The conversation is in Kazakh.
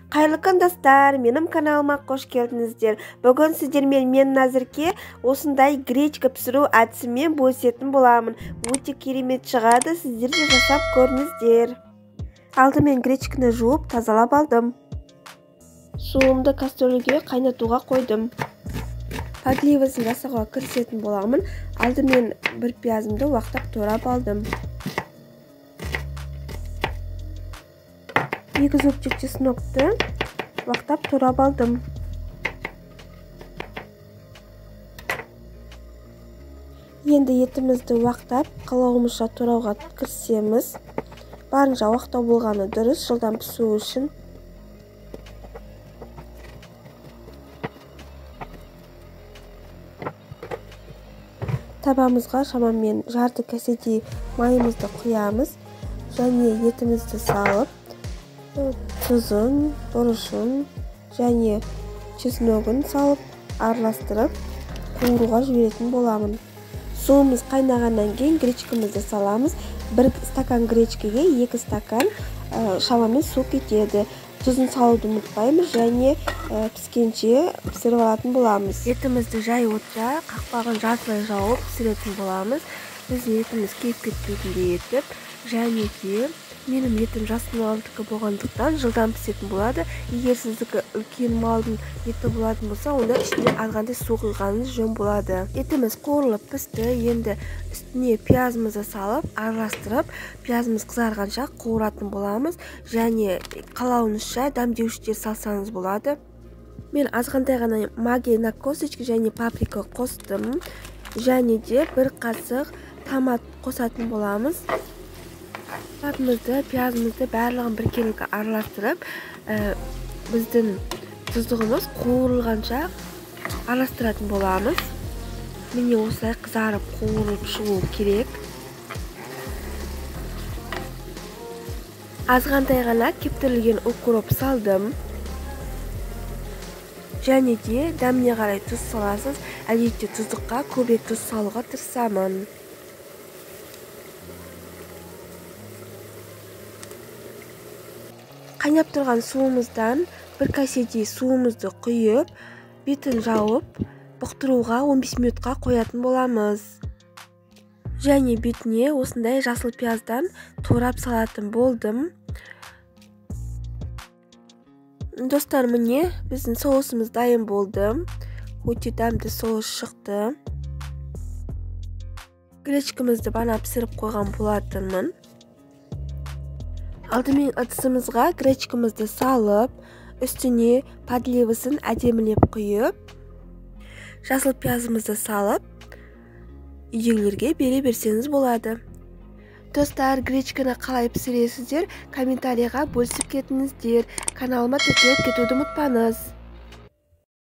Қайырлы күн, достар, менің каналыма қош келдіңіздер. Бүгін сіздермен мен Назерке осындай гречка пісіру әдісімен бөлісетін боламын. Өте керемет шығады, сіздер де жасап көріңіздер. Алдымен гречканы жуып тазалап алдым. Суымды кастрюльге қайнатуға қойдым. Подливасын жасауға кірісетін боламын. Алдымен бір пиязымды уақтап турап алдым. 2 зубчик чеснокты уақтап турап алдым. Енді етімізді уақтап, қалауымызша турауға кірісеміз. Барынша уақтау болғаны дұрыс, жылдам пісу үшін. Табамызға шамамен жарты кәседей майымызды құямыз және етімізді салып, тұзын, бұрышын және чесногын салып араластырып қуыруға жіберетін боламын. Суымыз қайнағаннан кейін гречкамызды саламыз. 1 стакан гречкаге 2 стакан шамамен су кетеді. Тұзын салуды ұмытпаймыз және піскенше пісіріп алатын боламыз. Етімізді жай отта қақпағын жартылай жауып пісіретін боламыз. Біздің етіміз кеуіп кетпейтіндей етіп, және де менің етім жас малдікі болғандықтан жылдам пісетін болады. Егер сіздікі үлкен малдың еті болатын болса, онда ішіне азғантай су құйғаныңыз жөн болады. Етіміз қуырылып пісті. Енді үстіне пиязымызды салып, араластырып, пиязымыз қызарғанша қуыратын боламыз. Және қалауыңызша дәмдеуіштер салсаңыз болады. Мен азғантай ғана маги на косточке және паприка қостым. Және де бір қасық томат қосатын боламыз. Томатымызды, пиязымызды барлығын біркелкі араластырып, біздің тұздығымыз қуырылғанша араластыратын боламыз. Міне осылай қызарып қуырылып шығу керек. Азғантай ғана кептірілген укроп салдым. Және де дәміне қарай тұз саласыз. Әдетте тұздыққа көбірек тұз салуға тырысамын. Қайнап тұрған суымыздан бір кәседей суымызды құйып, бетін жауып, бұқтыруға 15 минутқа қоятын боламыз. Және бетіне осындай жасыл пияздан турап салатын болдым. Достар, міне біздің соусымыз дайын болды. Өте дәмді соус шықты. Гречкамызды бана пісіріп қойған болатынмын. Алдымен ыдысымызға гречкамызды салып, үстіне подливасын әдемілеп құйып, жасыл пиязымызды салып, үйдегілерге бере берсеңіз болады. Достар, гречканы қалай пісіресіздер, комментарийға бөлісіп кетіңіздер. Каналыма тіркеліп кетуді ұмытпаңыз.